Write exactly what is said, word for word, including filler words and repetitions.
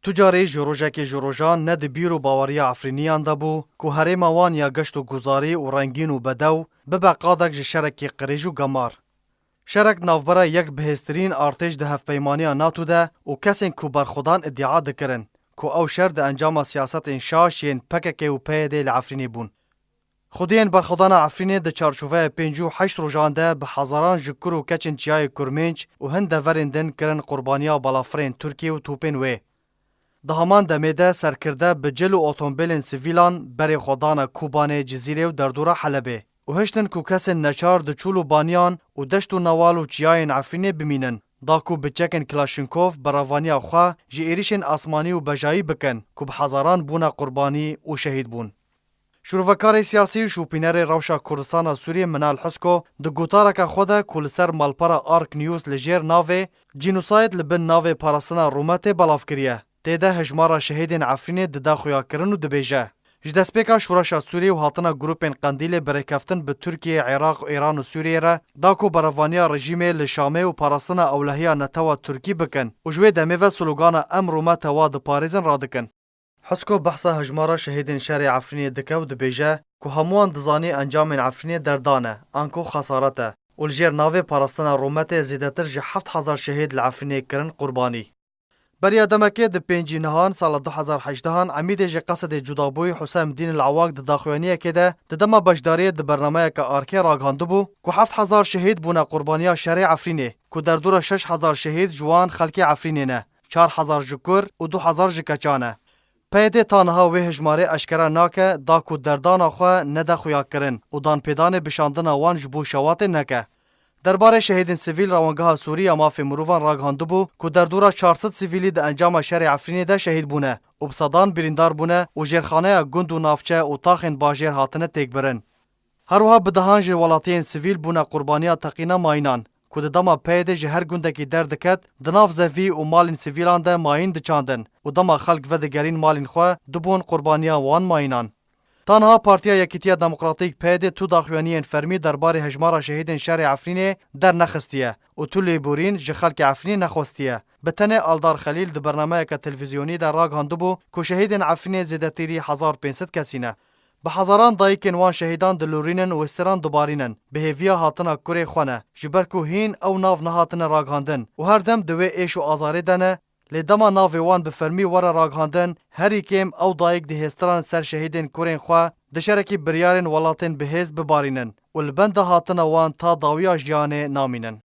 Tu carî ji rojekê ji rojan ne di bîr û baweriya Efrîniyan de bû ku herêma wan ya geşt û guzarî û rengîn û bedew bibe qadek ji şerekî qirêj û gemar. Şerek navbera yek bihêztirîn artêş di hevpeymaniya NATO de û kesên ku berxwedan îdia dikirin ku ew şer di encama siyasetên şaş yên P K K û P Y D li Efrînê bûn. Xwediyên berxwedana Efrînê di çarçoveya pêncî û heşt rojan de bi hezaran ji kur û keçên çiyayê Kurmênc û hin deverên din kirin qurbaniya balafirên Tirkiyê û topên wê. Di heman demê de serkirde bi cil û otomobîlên sivîlan berê xwe dane Kobanê, Cizîrê û derdora Helebê û hiştin ku kesên neçar di çûl û baniyan û deşt û newal û çiyayên Efrînê bimînin, da ku bi çekên Klaşinkov berevaniya xwe ji êrişên asmanî û bejayî bikin ku bi hezaran bûne qurbanî û şehîd bûn. Şûrovekarê siyasî û şopînerê rewşa Kurdistana Sûriyê Minal Husko di gotareke xwe de ku li ser malpera Ark News li jêr navê Genocide li bin navê parastina rûmetê belav kiriye, tê de hejmara şehîdên Efrînê dide xuyakirin û dibêje, ji destpêka şoreşa Sûriyê û hatina grûpên Qendîlê bi rêkeftin bi Tirkiye, Iraq, Îran û Sûriyê re da ku berevaniya rejîmê li Şamê û parastina ewlehiya netewa Tirkî bikin û ji wê demê ve slogana Em rûmete wa diparêzin radikin. Husko behsa hejmara şehîdên şerê Efrînê dike û dibêje ku hemûyan dizanî encamên Efrînê derdan e, anku xesaret e û li jêr navê parastina rûmetê zêdetir ji heft hezar şehîd li Efrînê kirin qurbanî. Beriya demekê di pêncî nihan sala du hezar hejdehan Emîdê ji Qesedê cudabûyî Huseyndîn El Awak di daxuyaniyekê de di dema beşdariyê di bernameyeke Arkê ragihandibû ku heft hezar şehîd bûne qurbaniya şerê Efrînê ku derdora şeş hezar şehîd ji wan xelkê Efrînê ne, çar hezar ji kur û du hezar ji keçan e. P Y D ta niha wê hejmarê eşkere nake, da ku derdana xwe nede xuyakirin û danpêdanê bi şandina wan ji bo şewatê neke. Derbarê şehîdên sivîl, Rewangeha Sûrî ya Mafê Mirovan ragihandibû ku derdora çar sed sivîlî di encama şerê Efrînê de şehîd bûne û bi sedan birîndar bûne û jêrxaneya gund û navçe û taxên bajêr hatine têkbirin. Her wiha bi dehan jî welatiyên sivîl bûne qurbaniya teqîna mayînan, ku di dema P Y D ji her gundekî derdiket, di nav zevî û malên sivîlan de mayîn diçandin û dema xelk vedigerîn malên xwe, dibûn qurbaniya wan mayînan. Ta niha Partiya Yekîtiya Demokratîk, P Y D, tu daxuyaniyên fermî derbarê hejmara şehîdên şerê Efrînê dernexistiye û tu lêborîn ji xelkê Efrînê nexwestiye. Bi tenê Aldar Xelîl di bernameyeke televîzyonî de ragihandibû ku şehîdên Efrînê zêdetirî hezar pênc sed kesî ne. Bi hezaran dayikên wan şehîdan dilorînin û hêsteran dibarînin, bi hêviya hatina kurê xwe ne, ji ber ku hîn ew nav nehatine ragihandin û her dem di wê êş û azarê de ne, lê dema navê wan bi fermî were ragihandin, herî kêm ew dayik di hêsteran ser şehîdên kurên xwe, di şerekî biryarên welatên bihêz bibarînin û li benda hatina wan ta dawiya jiyanê namînin.